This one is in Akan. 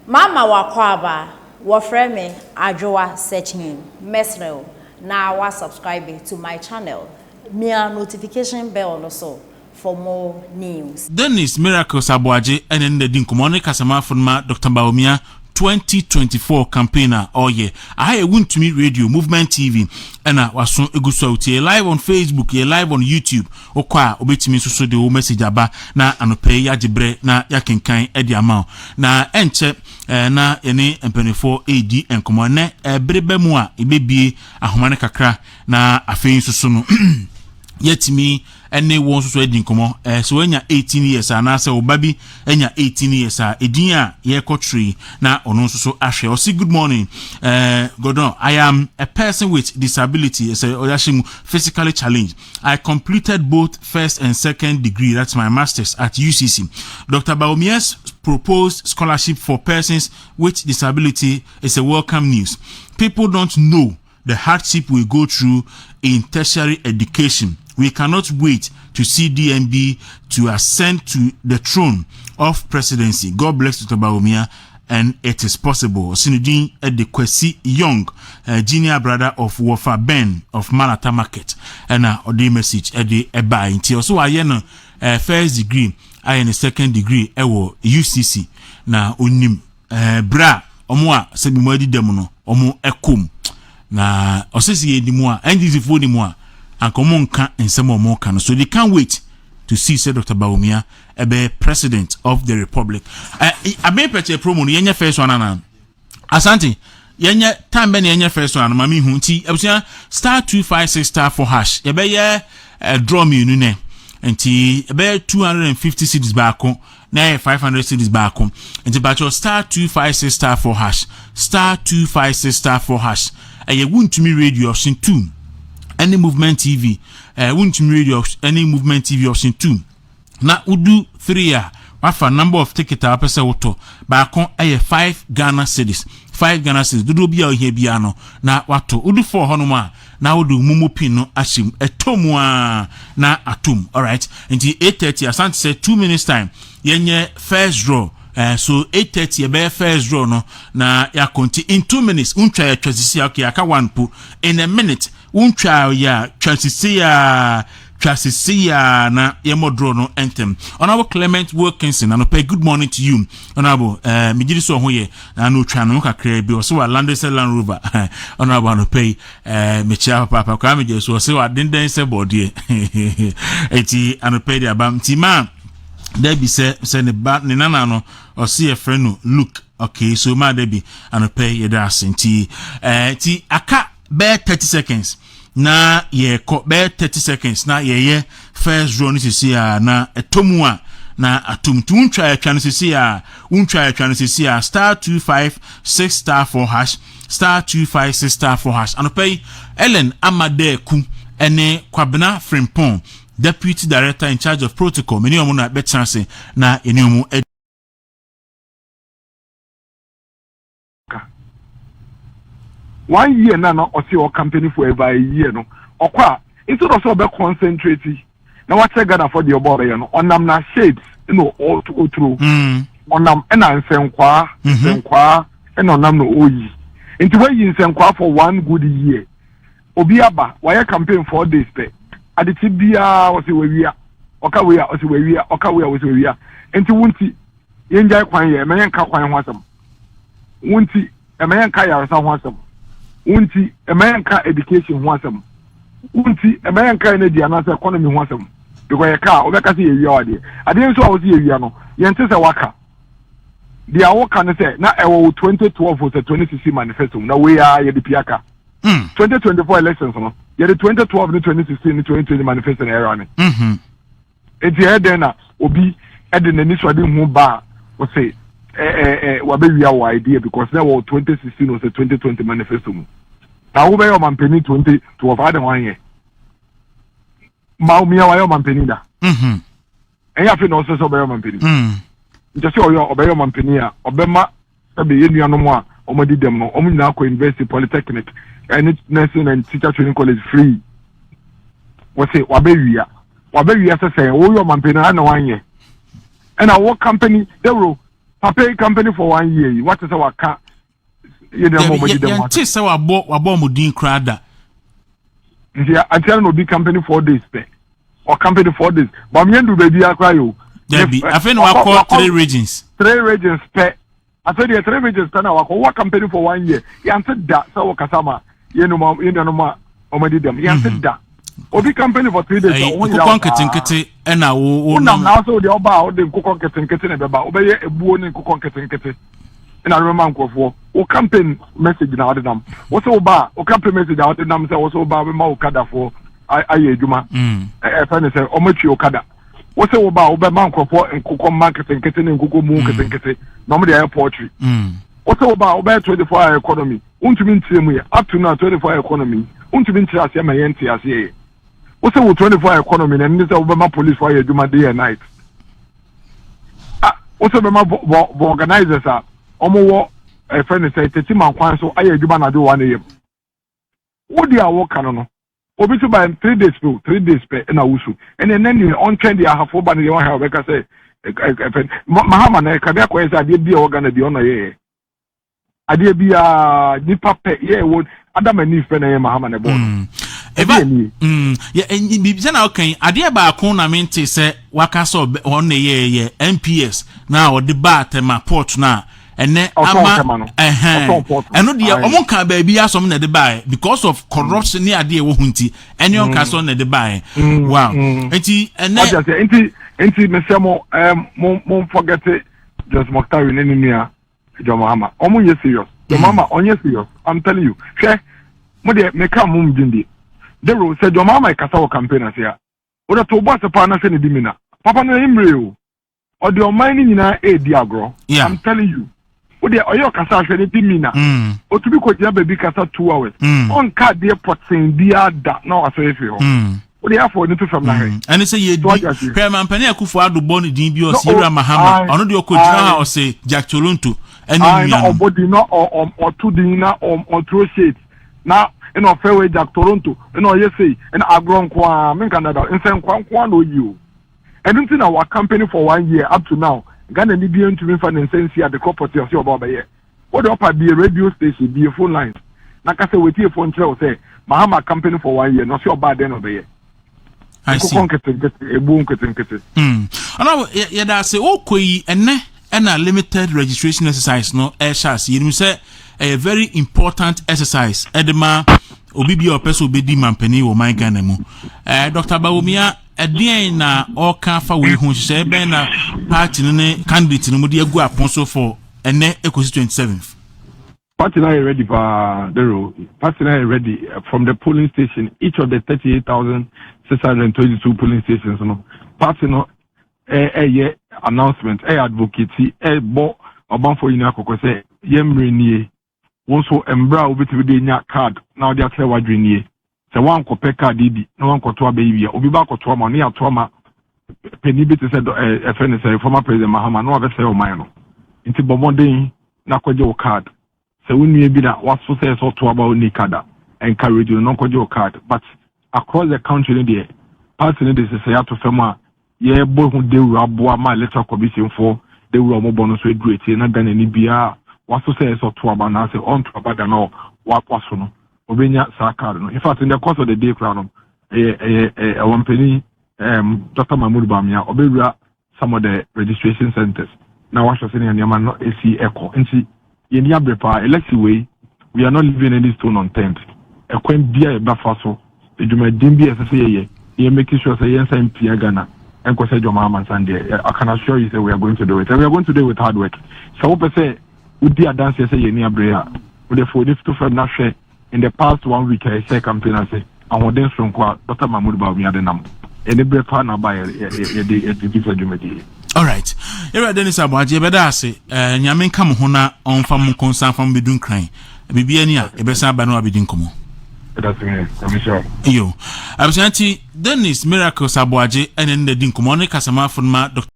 Mama w'akwaaba, wɔfrɛ me Adwoa Sekyeen, mɛsrɛ wo na wa subscribe to my channel, mia notification bell no so for more news. Dennis Miracles Aboagye na ɛne no adi nkɔmmɔ. Ɔne kasamafo no ma Dɔkta Bawumia 2024 campaign a ɔreyɛ. Aha yɛ Wontumi Radio, Movement TV ɛna waso egu so a wotie. Yɛ live on Facebook, yɛ live on YouTube. Wokɔ a wobɛtumi nso so de wo message aba na anɔpa yi yɛagye berɛ na yɛakenkan de ama wo. Na ɛnkyɛ eh, na yɛne mpanimfoɔ redi nkɔmmɔ. Ɛnɛ eh, bere ba mu a yɛbɛbie ahoma no kakra na afei nso so no yɛatumi ne wɔn nso so adi nkɔmmɔ. Eh, sɛ woanya 18 years anaasɛ wo ba bi anya 18 years a, edin a yɛrekɔtwerɛ yi na ɔno nso so ahwɛ. Ɔse good morning eh, Gordon, I am a person with disability, sɛ ɔyɛ mu physically challenged. I completed both first and second degree, that's my master's at UCC. Dr. Bawumia's proposed scholarship for persons with disability is a welcome news. People don't know the hardship we go through in tertiary education. We cannot wait to see DMB to ascend to the throne of presidency. God bless Dr. Bawumia and it is possible. Sinudin de Kwesi Young, junior brother of Wofa Ben of Malata Market, ɛna ɔde message ɛde ɛbaa nti ɔso wayɛ no first degree ayɛ ne second degree ɛwɔ UCC na onim berɛ a ɔmo a sɛbi mo adi dɛm no ɔmo ɛkɔ mu na ɔsɛ sɛ yɛ mu a NDC foɔ ni mu a anka ɔmo nka nsɛm a ɔmo ka no, so they can't wait to see sɛ Dr. Bawumia ɛbɛyɛ president of the republic. Abɛn pɛkyɛ promo no yɛnyɛ first one ana Asante yɛnyɛ time bɛ na yɛnyɛ first one maame hu nti abusua *256*4# yɛbɛyɛ draw mmienu nɛ nti ɛbɛyɛ 250 cedis baako na ɛyɛ 500 cedis baako. Nti bàtɛ *256*4#, *256*4# ɛyɛ Wuntumi Radio option 2 ɛne Movement TV, Wuntumi Radio ɛne Movement TV option 2 na wodu 3 a wafa number of ticket a wapɛ sɛ wotɔ. Baako ɛyɛ 5 Ghana cedis, 5 Ghana cedis dodoɔ bi a ohia biara no na watɔ. Wodu 4 hɔnom a na wode momo pin no ahyɛ mu, ɛtɔ mu a na atom. Alright, nti 8:30 Asante sɛ 2 minutes time yɛnyɛ first draw. So 8:30 yɛbɛyɛ first draw no na yɛakɔ. Nti in 2 minutes wontwa yɛtwa sisi a, okay, aka one po. In a minute wontwa yɛ a twa sisi a, twa sisi a na yɛmmɔ draw no ntɛm. Honourable Clement Wilkinson, anɔpɛ, good morning to you, Honourable. Megye di sɛ ɔho yɛ na na otwa ne ho kakra bi. Ɔsɛ wa lande sɛ Land Rover. Honourable, anɔpɛ yi mekyia papaapa kwaa megye so. Ɔsɛ wa denden sɛ bɔɔdeɛ. Eti anɔpɛ yi de aba nti maa Debi sɛ ne ba ne nana no ɔsi yɛfrɛ no Luke. Okay, so maa Debi, anɔpɛ yi yɛda ase. Nti ti aka bɛyɛ 30 seconds na yɛkɔ, bɛyɛ 30 seconds na yɛyɛ first draw no sisi a na ɛtɔ mu a na atom. Nti wontwa yɛtwa no sisi a, wontwa yɛtwa no sisi a *256*4#, *256*4#. Anɔpɛ yi Ellen Amadeku ɛne Kwabena Frimpong, deputy director in charge of protocol, mene ɔmo na bɛtena ase na ɛne ɔmo One year na ɔsi ɔ campaign for over a year no ɔkɔ a, instead of sɛ ɔbɛ concentrate na wakyerɛ Ghana for deɛ ɔbɔ ɔbɛyɛ no, ɔnam na shades ɛna ɔturo ɔnam ɛna nsɛnkwaa nsɛnkwaa ɛna ɔnam na ɔyi. Nti wayi nsɛnkwaa for one good year, obi aba wayɛ campaign 4 days pɛ, adekye biara ɔsi wawia, ɔka wei a ɔsi wawia, ɔka wei a ɔsi wawia. Nti wunti yɛn gyae kwan yɛ ɛmɛ yɛn nka kwan ho asɛm, wunti ɛmɛ yɛn nka yaresa ho asɛm, wunti ɛmɛ yɛn nka education ho asɛm, wunti ɛmɛ yɛn nka energy anaasɛ economy ho asɛm, because yɛ kaa ɔbɛka sɛ yɛwia adeɛ adeɛ nso a wɔsi yɛwia no, yɛn ti sɛ waka deɛ awoka no sɛ na ɛwɔ wo 2012 sɛ 2016 manifesto mu na wei a yɛde pia ka 2024 elections no, yɛde 2012 ne 2016 ne 2020 manifesto na ɛra ne. Eti ɛyɛ dɛn na obi ɛde n'ani so ade hu ba a wɔsɛ ɛ ɛ ɛ wabɛwia wɔ idea because na ɛwɔ 2016 o sɛ 2020 manifesto mu na wobɛyɛ ɔmampanin 2012 ade wɔn anyɛ ma omia wayɛ ɔmampanin da. Ɛnyɛ afei na ɔsɛ sɛ ɔbɛyɛ ɔmampanin. Nkyɛ sɛ ɔyɛ ɔbɛyɛ ɔmampanin a ɔbɛma ɛbɛ yɛ nuanom a wɔn adi dɛm no, wɔn nyinaa kɔ university, polytechnic ɛne nursing and teacher training college free. Wɔsɛ wabɛwia, wabɛwia sɛ wɔyɛ ɔmampanin ana wanyɛ ɛna wɔ company dawuro. Papa yi campaign for one year yi, wate sɛ waka yɛ deɛ ɔmo di dɛm? Yɛnte sɛ wabɔ ɔmo din koraa da. Nti akyerɛ na obi campaign 4 days pɛ, ɔ campaign 4 days, but ɔmo yɛn du baabi akora yi o. Dabi, afei na wakɔ three regions. Three regions pɛ. Afei deɛ, three regions pɛ na wakɔ. Wɔ campaign for one year, yɛnte da sɛ wɔkasa ma yɛn nuanom a ɔmo di dɛm. Yɛnte da obi campaign for 3 days. Ɛyi nkokɔ nketenkete ɛna wo wo. Wonam na asɛ deɛ ɔba a, wode nkokɔ nketenkete na ɛbɛba. Wobɛyɛ ebuo ne nkokɔ nketenkete ɛna ɔbɛma nkurɔfoɔ. Wo campaign message na wɔde nam wo sɛ woba a, wo campaign message a wɔde nam sɛ wo sɛ woba a, wobɛma wo kadafoɔ ayɛ adwuma. Ɛfɛ ne sɛ ɔmo atwi okada. Wo sɛ woba a, wobɛma nkurɔfoɔ nkokɔ mma nketenkete ne nkokɔ mu nketenkete na ɔmo de ayɛ poultry. Wo sɛ woba a, wobɛyɛ 24 hour economy. Wontumi nkyerɛ mu yɛ. Up to now, 24 hour economy, wontumi nkyerɛ aseɛ ma yɛn nte aseɛ yɛ. Wo sɛ wo 24 hour economy na ɛne sɛ wobɛma police fo ayɛ adwuma day and night. Ah, wo sɛ wobɛma vɔ organizers a ɔmo wɔ ɛfɛ ne sɛ tete man kwan so ayɛ adwuma anadwo 1 a.m. Wo deɛ a wɔka no, obi so by 3 days pɛ, 3 days pɛ ɛna wusu ɛna ɛnɛ ni ɔntwɛn deɛ ahafo ba ne deɛ wɔhɛ ɔbɛka sɛ ɛfɛ Mahama na ɛka de akɔyɛ sɛ adeɛ bi a ɛwɔ Ghana bi ɔna yɛyɛ adeɛ bi a nipa pɛ yɛ ɛwɔ Adam and Eve pɛ na ɛyɛ Mahama na ɛbɔ no. Ɛba biribi sɛ na ɔka yi, adeɛ baako na mente sɛ waka sɛ ɔno na ɛyɛ yɛ NPS na ɔde ba Tema port no a ɛnɛ ama ɛhɛn. Ɛno deɛ, ɔmo nka baabi asɔm na ɛde baeɛ because of corruption ne adeɛ ɛwɔ ho nti ɛne ɔnka sɛ ɔno na ɛde baeɛ. Wow, nti ɛnɛ. Nti mesɛ mo ɛm mo forget Joyce Mogtari ne ne nua John Mahama. Ɔmo nyɛ serious. John Mahama ɔnyɛ serious, I'm telling you. Hwɛ, mo deɛ meka mo mu gyindi dero sɛ John Mahama kasa wɔ campaign ase a, wode to bɔ ase paa na hwɛ ne di mi na papa no ɛyɛ mmerɛ o, ɔde ɔman no nyinaa edi agorɔ. I'm telling you, wo deɛ ɔyɛ ɔkasa, ahwɛ ne di mi na otumi kɔ gyina baabi kasa 2 hours, ɔnka adeɛ pɔtɛn biara da na wasɔre firi hɔ. Wo deɛ afɔ ne to fam na hwɛ. Ɛne sɛ yɛdi hwɛ, mampanin Akufo Ado bɔ ne din bi, ɔsi Ewura Mahama. Ɔno deɛ ɔkɔ gyina hɔ a, ɔsɛ Jack Toronto ɛne nua no. Ɔbɔ din na ɔto din na ɔturo shade na ɛna ɔfɛ wei Jack Toronto ɛna ɔyɛ sei ɛna agorɔ nko ara. Menka dada nsɛnkwa nko ara na oyi o. Ɛno nti na wa campaign for one year, up to now Ghana ni bi ntumi nfa ne nsa nsi ade korɔ pɔte ɔsi ɔba ɔbɛyɛ. Wode ɔpa bie radio station, bie phone lines na kasa wetie phone kyerɛ wo sɛ Mahama campaign for one year na ɔsi ɔba adeɛ na ɔbɛyɛ nkokɔ nketenkete, ebuo nketenkete. Ɔno yɛda ase. Wokɔ yi ɛnɛ ɛna limited registration exercise no ɛhyɛ ase. Yɛnim sɛ ɛyɛ very important exercise ɛde ma obi bi a ɔpɛ sɛ obɛdi mampanin wɔ ɔman Ghana mu. Dr Bawumia, ɛdeɛn na ɔka fa wei ho? Nhyehyɛeɛ bɛn na party no ne candidate no mu de agu apon so for ɛnɛ ekosi 27th? Party na yɛ ready paa, Dero. Party na yɛ ready from the polling station, each of the 38,622 polling stations no. Party no ɛyɛ announcement, ɛyɛ advocate, ɛbɔ ɔbanfo nyinaa kɔkɔ sɛ yɛn mmerɛ nie. Wɔn nso mmerɛ a wobɛtumi de nya card na wɔde akyerɛ wadwene nie sɛ wankɔpɛ card yi bi na wankɔto abɛyi bi a, obi ba akɔto ama ne yɛato ama panin bi te sɛ ɛfɛ ne sɛ former President Mahama na wabɛsɛe ɔman no. Nti bɔ mmɔden na kɔgye wo card. Sɛ wo nua bi na waso sɛ ɛsɛ ɔto aba ɔni card a, encourage no na ɔnkɔgye wo card. But across the country no deɛ, party no de sɛ yɛato fam a yɛbɔ ho dewuro aboa ma Electoral Commission foɔ dewuro a wɔbɔ no nso aduru akyire na Ghana ni biara waso sɛ ɛsɛ ɔto aba anaasɛ ɔnto aba da na waso no, obenya saa card no. In fact, in the course of the day koraa no, ɛyɛ ɛwɔ mpanin Dr Mahmood Bawumia ɔbɛwura some of the registration centers na wahwɛ sɛ nea nneɛma no esi ɛkɔ. Nti yɛn ni abere paa. Election wei, we are not leaving any stone unturned. Ɛkwan bi a yɛbɛfa so, edwumadin bi a ɛsɛ sɛ yɛyɛ, yɛn make sure sɛ yɛn nsa mpia Ghana ɛnkɔ sɛ dwama amansan deɛ, I can assure you say we are going to do it, and we are going to do it with hard work. Sɛ wopɛ sɛ wodi adanseɛ sɛ yɛn ni abere a, wode fo wode to fam na hwɛ in the past one week a yɛhyɛ campaign ase, ahoɔden soronko a Dr Mahmood Bawumia de nam ɛne berɛ paa na aba yɛde yɛde di sɛ dwumadie. Alright, yɛwura Dennis Aboagye, yɛbɛda ase. Nyame nka mo ho na ɔmfa mo nkonsa mfa mo bɛdu Nkran. Biribi ani a yɛbɛsan aba no abɛdi nkɔmmɔ. Yo, abusua, nti Dennis Miracles Aboagye ɛne ne di nkɔmmɔ, ɔne kasamafo no ma Dr.